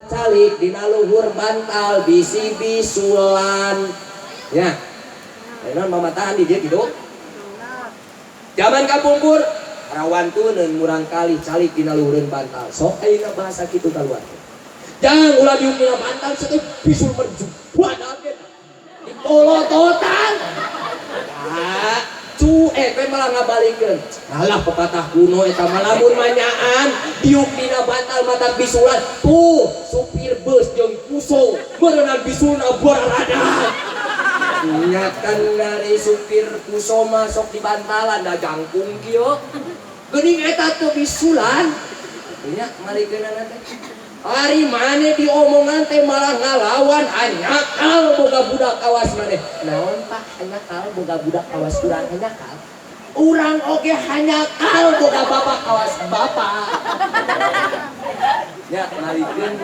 Calik dina luhur bantal bisi bisulan nya. Ayeuna mamatahan di dieu kitu. Zaman kapungkur rawantuneun murangkalih calik dina luhureun bantal. Sok ayeuna bahasa kitu kaluar. Jangan ulah diuk dina bantal saeutik bisul merjubadak ge. Dipolototan. Ah, cuek we malah ngabalikeun. Alah, pepatah kuno eta mah, lamun manyaan diuk dina bantal matak bisulan. Tuh, supir bus jeung puso meureunan bisulna bararadag. Nya kan dari supir puso masuk di bantalan da jangkung kieu. Geuning eta teu bisulan. Nya malikeunana teh. Ari maneh diomongan teh malah ngalawan, "Hanjakal boga budak kawas maneh." Naon, Pak, hanjakal boga budak kawas urang hanjakal? Urang oge hanjakal boga bapak kawas bapak. Ya malikeun.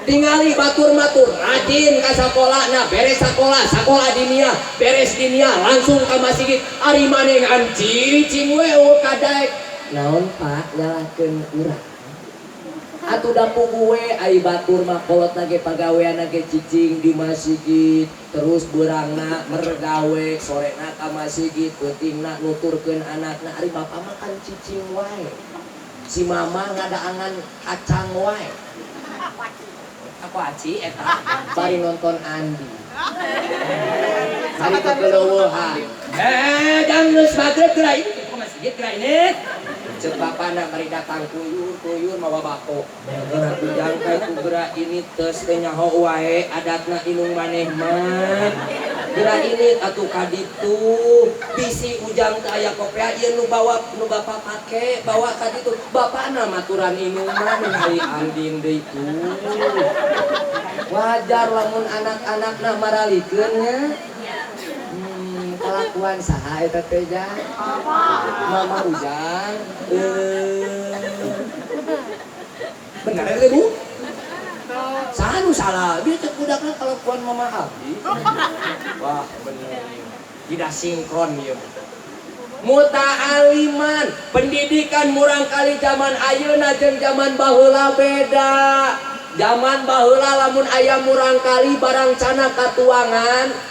Tingali batur matur rajin ka sakola, nah beres sakola, sakola diniyah, beres diniyah langsung ka masjid. Ari maneh ngan cicing we euweuh kadaek. Naon, Pak, nyalahkeun urang? Atuh da puguh we ai batur mah kolotna ge pagaweanna ge cicing di masjid terus, beurangna mergawe, sorena ka masjid, peutingna nuturkeun anakna. Ari bapak mah kan cicing wae. Si mama ngadaangan kacang wae. Aku aci eta bari nonton Andi. Bari kekeleuweuhan. Eh, jangan geus magrib geura ini ke masjid geura ini. Cek bapana bari datang kuyur-kuyur mawa bako. Ujang teh ku geura ini tes teh nyaho wae adatna indung maneh mah. Geura ini atuh ka ditu. Bisi ujang teh aya kopea ieu nu bawa nu bapak pake bawa ka ditu. Bapana maturan indung mah ningali Andin deui tuh. Wajar lamun anak-anakna maralikeun nya. Kalakuan saha eta teh, Jang? Mama Ujang. Eh. Bener ya, Bu? Saha nu salah? Dia cek budakna kalakuan mama abdi. Wah, bener. Tidak sinkron ieu. Muta'aliman, pendidikan murangkalih zaman ayeuna jeung zaman baheula beda. Zaman baheula lamun aya murangkalih barang cana katuangan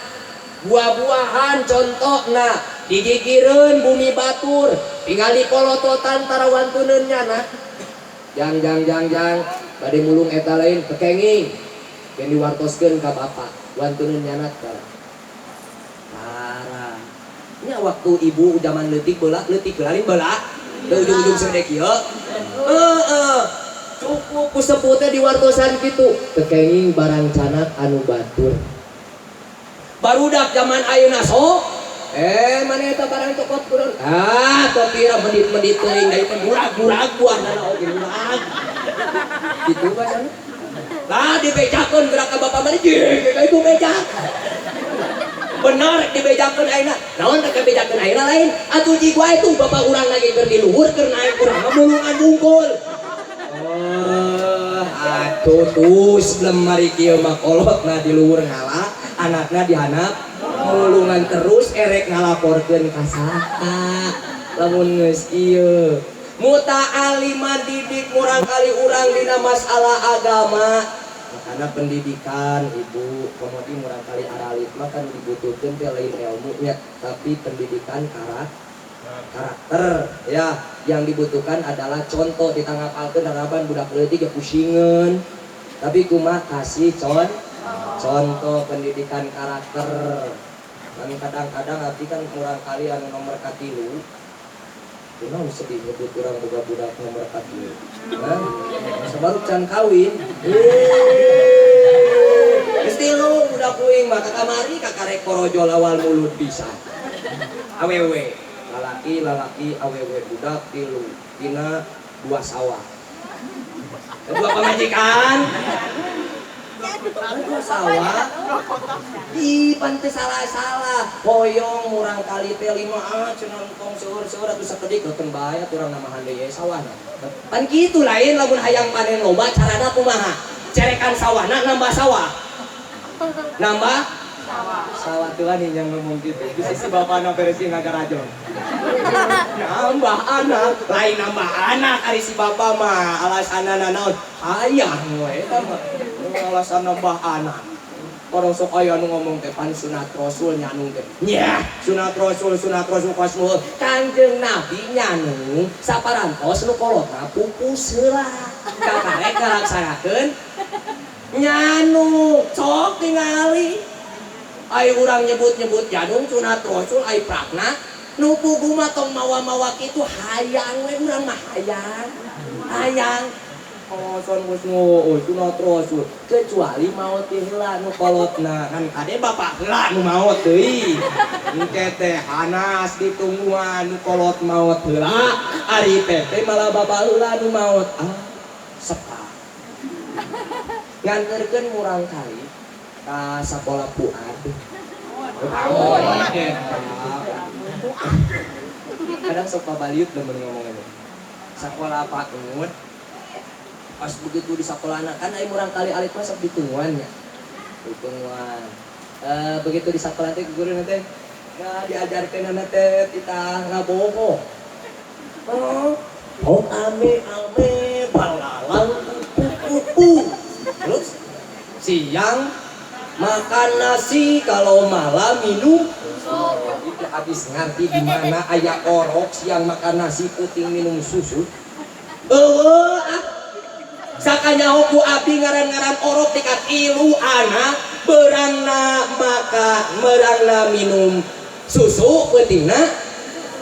buah-buahan contohna digigireun bumi batur tinggal dipolototan tara wantuneun nyana. Jang, jang, jang, jang, bade mulung eta lain teu kenging yang diwartoskeun ka bapak wantuneun nyana tara. Tara. Nya waktu ibu zaman leutik beula, leutik lain beula teu ujung-ujung segede kieu. Heeh. Cukup ku sepuh teh diwartosan kitu. Teu kenging barang canak anu batur. Barudak zaman ayeuna sok eh mana eta barang cokot kurang ah teu pira medit-medit teuing da ieu murag-murag buahna oge murag. Kitu basana. Lah, dibejakeun gerak ka bapak mana jeung ka ibu beja. Benar dibejakeun ayeuna. Naon teh kabejakeun ayeuna lain? Atuh jig wae tuh bapak urang lagi keur di luhur keur naik urang mah mulungan bungkul. Oh, atuh tuh sebelum mari kieu mah kolotna di luhur ngala, anakna di handap mulungan terus, erek ngalaporkeun ka saha lamun geus ieu. Muta'aliman, didik murangkalih urang dina masalah agama. Makana pendidikan, ibu, komodi murangkalih aralit mah kan dibutuhkeun teh lain ilmunya tapi pendidikan karakter ya. Yang dibutuhkan adalah contoh, ditangapalkeun daraban budak leutik ya pusingeun, tapi kumaha kasih contoh pendidikan karakter. Dan kadang-kadang abdi kan murangkalih anu nomor katilu. Kunaon sedih nyebut urang boga budak nomor katilu? Hah? Baru can kawin. Eh, geus tilu budak kuing mah kakamari kakarek korojol awal mulut pisan. Awewe, lalaki lalaki awewe, budak tilu tina dua sawah. Dua pamajikan. Dua sawah. Ih, pan teu salah-salah. Hoyong murangkalih teh lima ah cenah tong seueur-seueur atuh sakedik geuteung bae atuh urang namahan deui sawahna. Pan kitu lain, lamun hayang panen loba carana kumaha? Cerekan sawahna, nambah sawah. Nambah Sawah tuh nih yang ngomong gitu. Bisa si bapakna beres ngagarajon. Nambah anak, lain nambah anak ari si bapak mah alasanna naon? Hayang we eta mah. Alasan nambah anak. Orang sok aya nu ngomong teh pan sunat rasul nyanung teh. Nyah, sunat rasul kosmu. Kanjeng Nabi nyanung saparantos nu kolotna pupus heula. Kakarek ngalaksanakeun nyanung, sok tingali. Ai urang nyebut-nyebut janung sunat rasul ai prakna nu pugu mah tong mawa-mawa kitu hayang we urang mah hayang. Hayang. Alasan husnu sunat rasul kecuali maot heula nu kolotna kan kade bapak heula nu maot deui. Engke teh hanas ditungguan nu kolot maot heula ari teh malah bapak heula nu maot. Ah, sepa. Nganterkeun murang kali ka sakola Fuad. Kadang sok pabaliut lamun ngomong ini. Sakola PAUD pas begitu di sekolah anak kan ai murang kali alit mah sok ditungguan nya. Ditungguan. Begitu di sekolah teh guru teh nah diajarkeun teh kita ngaboho. Oh, ame ame balalang kupu-kupu. Terus siang makan nasi, kalau malam minum susu. Itu habis ngerti di mana aya orok siang makan nasi puting minum susu. Eueuh ah. Sakanyaho ku abdi ngaran-ngaran orok tingkat ilu anak berangna makan merangna minum susu peutingna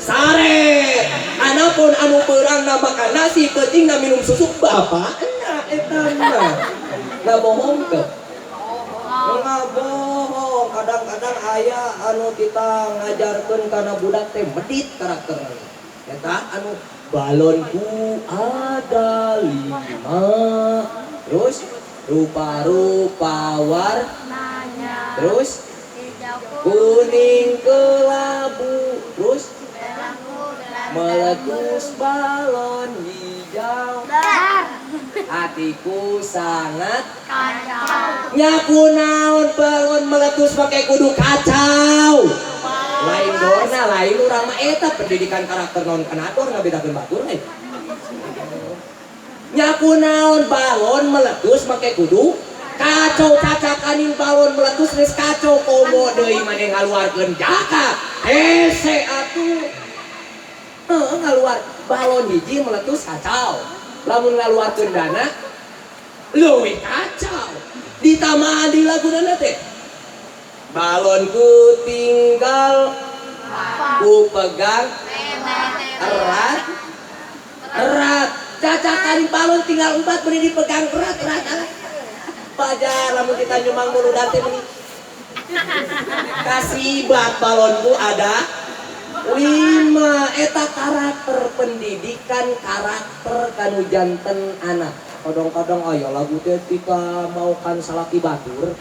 sare. Anapun anu berangna makan nasi peutingna minum susu bapakna eta mah. Ngabohong teu? Ngabohong. Kadang-kadang aya anu kita ngajarkeun kana budak teh medit karakterna. Eta anu balonku ada 5, terus rupa-rupa warnanya, terus kuning kelabu, terus meletus balon hijau, hatiku sangat kacau. Nyaku naon balon meletus pakai kudu kacau. Lain dorna, lain urang mah eta pendidikan karakter non kanador ngabedakeun batur eh. Nyaku naon balon meletus make kudu kacau, cacakanin balon meletus geus kacau komo deui maneh ngaluarkeun jaka. Hese atuh. Heuh ngaluar balon hiji meletus kacau. Lamun ngaluarkeun dana leuwih kacau. Ditambahan di laguna teh. Balonku tinggal ku pegang erat erat. Cacakan balon tinggal 4 meni dipegang erat erat erat. Pajar lamun kita nyumang mulu teh meni. Kasibat balonku ada 5. Eta karakter pendidikan karakter kanu janten anak. Kadang-kadang aya lagu teh tika maukan salaki batur.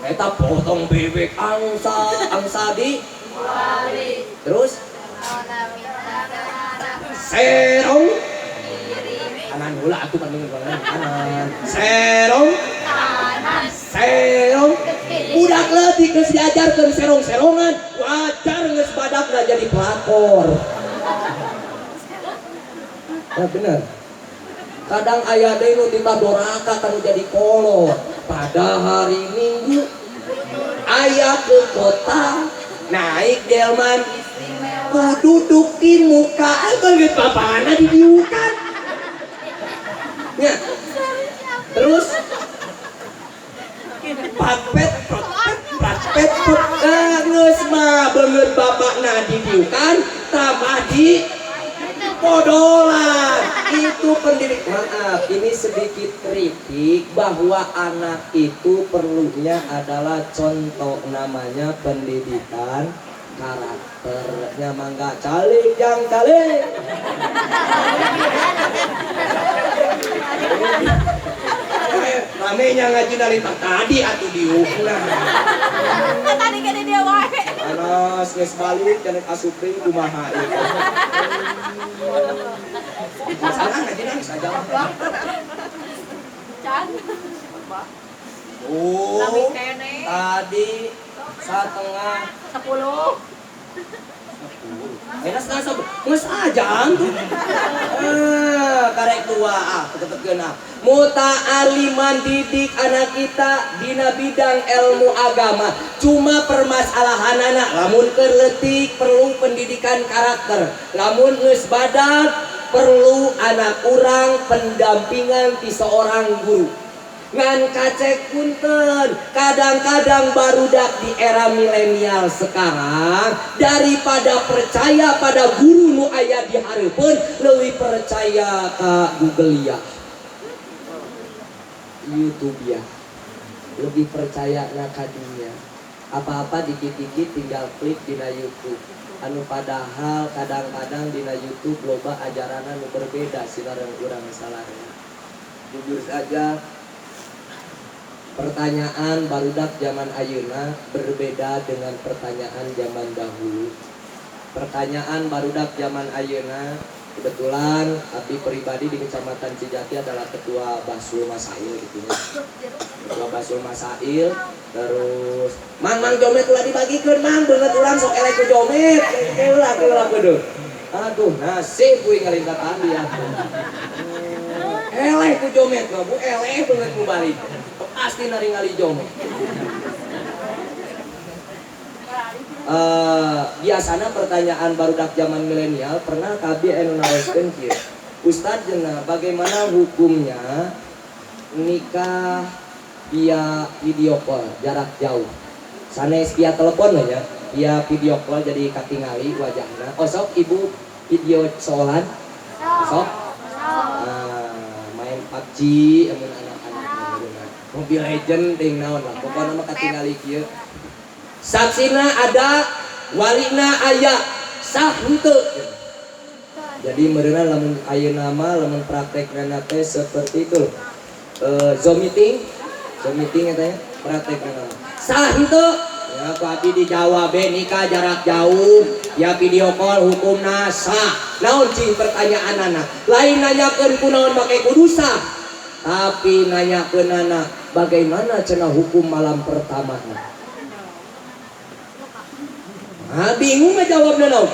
Eta potong bebek angsa angsa di terus serong kanan heula atuh pandengeun kanan serong serong budak leutik geus diajarkeun serong-serongan wajar geus badakna jadi pelakor. Ya bener. Kadang aya deui nu titah doraka kanu jadi kolot. Pada hari Minggu ayah ke kota naik delman ku duduk di muka beungeut bapana didiukan. Nya. Terus patpet patpet patpet geus mah beungeut bapakna didiukan tambah di podolan. Itu pendidik. Maaf, ini sedikit kritik bahwa anak itu perlunya adalah contoh namanya pendidikan karakternya. Mangga calik jang calik. Ramenya ngaji dari tadi atuh diukna. Tadi kene dia wae. Anas geus balik janek asup deui kumaha ieu. Masalah ngaji nangis aja. Can. Oh, tadi Setengah 10. 10. Enak 9:30. Geus aja tuh. Karek 2 ah, tetepkeun ah. Muta'aliman didik anak kita dina bidang ilmu agama. Cuma permasalahanana lamun keur leutik perlu pendidikan karakter. Lamun geus badag perlu anak urang pendampingan ti seorang guru. Ngan kacek punten, kadang-kadang barudak di era milenial sekarang daripada percaya pada guru nu aya di hareupeun leuwih percaya ka Google ya, YouTube ya, lebih percaya na ka dunia. Apa-apa dikit-dikit tinggal klik dina YouTube. Anu padahal kadang-kadang dina YouTube loba ajaran anu berbeda silareng urang salareng. Jujur saja, pertanyaan barudak zaman ayeuna berbeda dengan pertanyaan zaman dahulu. Pertanyaan barudak zaman ayeuna, kebetulan abdi pribadi di Kecamatan Cijati adalah ketua Bahtsul Masail gitu ya. Ketua Bahtsul Masail, terus mang mang jomet ulah dibagikeun mang, beungeut urang sok eleh ku jomet. Ulah ulah kudu. Aduh, nasib kuing ngalinta tadi atuh. Eleh ku jomet mah, Bu, eleh beungeut ku balik. Pasti naringali jomet. Biasana pertanyaan barudak zaman milenial pernah kabeh anu naroskeun kieu. Ustad cenah, bagaimana hukumnya nikah via video call jarak jauh? Sanes via telepon lah ya, via video call jadi katingali wajahna. Oh sok ibu video soalan? Sok? Main PUBG amun anak-anak Mobile Legend ting naon lah, pokokna mah katingali kieu. Saksina ada, walina aya, sah henteu. Jadi meureunan lamun ayeuna mah lamun praktekna teh seperti itu loh. Zoom meeting, Zoom meeting eta ya, praktekna mah. Sah henteu? Ya ku abdi dijawab be nikah jarak jauh, ya video call hukumna sah. Naon cing pertanyaanana? Lain nanyakeun kunaon make kudu sah. Tapi nanyakeunana bagaimana cenah hukum malam pertamana? Ah, bingung ngejawabnya naon.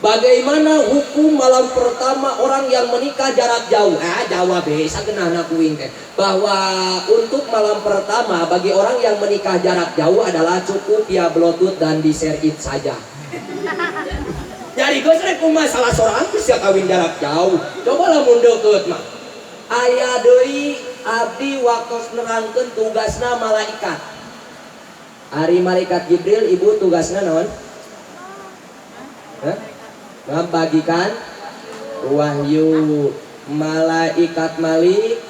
Bagaimana hukum malam pertama orang yang menikah jarak jauh? Ah, jawab bisa genahna kuing teh. Bahwa untuk malam pertama bagi orang yang menikah jarak jauh adalah cukup via Bluetooth dan di share it saja. Jadi geus rek kumaha salah sorang geus ya kawin jarak jauh. Coba lamun deukeut mah. Aya deui abdi waktos nerangkeun tugasna malaikat. Ari malaikat Jibril ibu tugasna naon? Hah? Membagikan wahyu. Malaikat Malik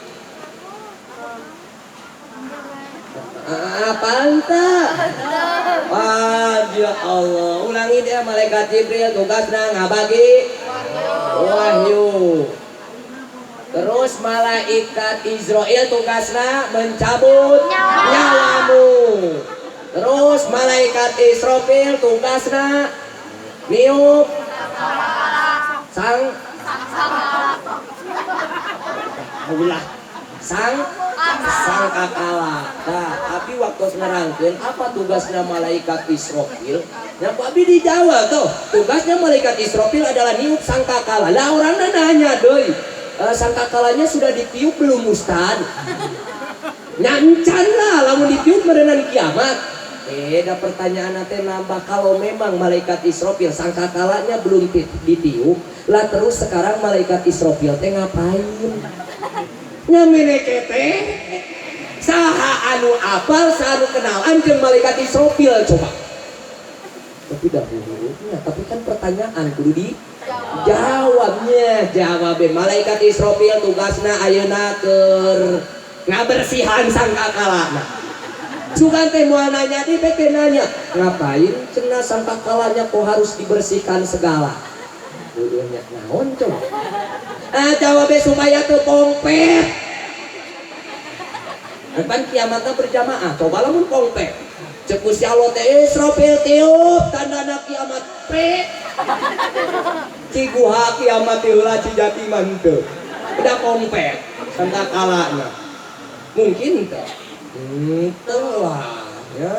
apa entah? Wah, ya Allah. Ulangi dia malaikat Jibril tugasna ngabagi wahyu. Terus malaikat Israel tugasna mencabut nyawamu. Terus malaikat Israfil tugasna niup sang ulah sang sangkakala. Nah, tapi waktu nerangkeun apa tugasnya malaikat Israfil? Ya Pak Abi dijawab tuh. Tugasnya malaikat Israfil adalah niup sangkakala. Lah orangnya nanya deui. Sangkakalanya sudah ditiup belum Ustad? Nyancan lah lamun ditiup meureunan kiamat. Beda pertanyaan teh nambah kalau memang malaikat Israfil sangkakalanya belum ditiup, lah terus sekarang malaikat Israfil teh ngapain? Nyamene teh saha anu apal, saha anu kenalan jeung malaikat Israfil coba. Tapi dahulunya, tapi kan pertanyaan kudu dijawabnya. Jawab malaikat Israfil tugasna ayeuna keur ngabersihan sangkakalana. Sugan teh moal nanya di beke nanya, ngapain cenah sangkakalanya kok harus dibersihkan segala? Dulunya naon coba? Ah jawabnya supaya teu pongpet. Kan kiamatna berjamaah, coba lamun pongpet. Cek Gusti Allah teh Israfil tiup tandana kiamat pe. Ciguha kiamat heula Cijati mah henteu. Udah pongpet sangkakalana. Mungkin teh. Henteu lah ya.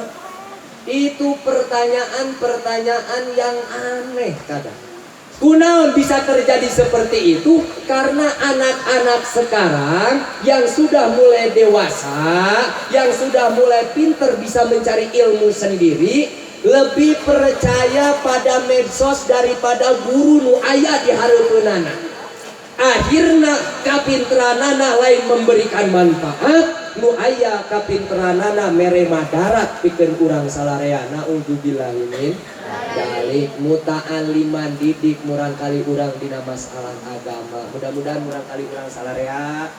Itu pertanyaan-pertanyaan yang aneh kadang. Kunaon bisa terjadi seperti itu? Karena anak-anak sekarang yang sudah mulai dewasa, yang sudah mulai pinter bisa mencari ilmu sendiri, lebih percaya pada medsos daripada guru nu aya di hareupeunana. Akhirna kapinteranana lain memberikan manfaat, nu aya kapinteranana mere madarat pikeun urang salarea. Naudzubillah min dzalik. Muta'aliman, didik murangkali urang dina masalah agama. Mudah-mudahan murangkali urang salarea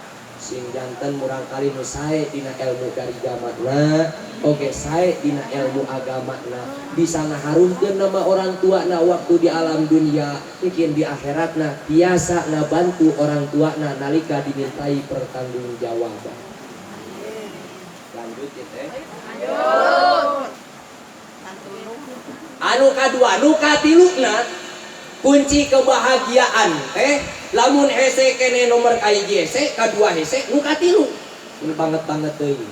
sing janten murangkali nu sae dina ilmu dari zamanna, oge sae dina ilmu agamana, bisa ngaharumkeun nama orang tua na waktu di alam dunia, mungkin di akhiratna biasa ngabantu orang tua na nalika dimintai pertanggungjawaban. Lanjut ya, Teh. Lanjut. Anu kadua, nu katiluna, kunci kebahagiaan teh lamun hese kene nomor kahiji hese, kadua hese, nu katilu nu banget banget deui.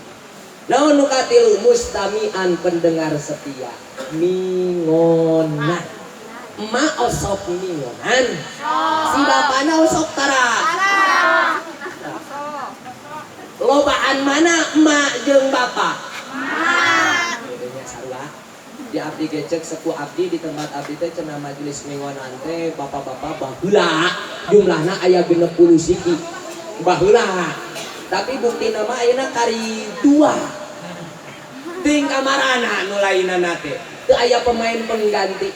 Naon nu katilu? Mustamian, pendengar setia, mingonan. Emak osok mingonan, si bapana osok tara? Lobaan mana, emak jeung bapak? Nya sarua. Di abdi gecek sepuh abdi, di tempat abdi teh cenah majelis mingonan teh bapak-bapak baheula jumlahna aya 60 siki baheula, tapi bukti nama ayeuna kari dua ting kamarana nu lainna teh teu aya pemain pengganti.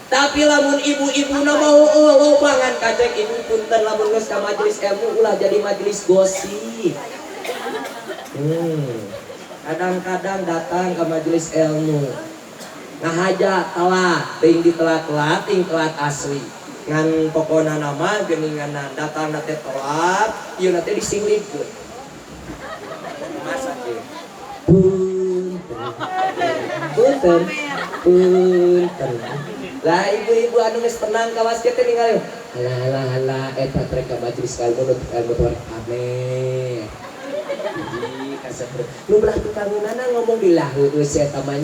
Tapi lamun ibu-ibu na mau, oh, lobangan kacek. Ibu, punten, lamun geus ka majelis ilmu ulah jadi majelis gosip. Kadang-kadang datang ke majelis ilmu ngahaja telat, ting di telat-telat, ting telat asli. Ngan pokona nama geuningan datang teh telat, ieu teh disinglikeun. Masa kieu? Punten. Punten. Punten. Lah, ibu-ibu anu geus tenang kawas kieu teh ningali. Halah halah halah, eta teh ka majelis ilmu nu ilmu teh pamer. Hiji kasep. Nu belah tukangeunana ngomong di lah heueuh si eta mah.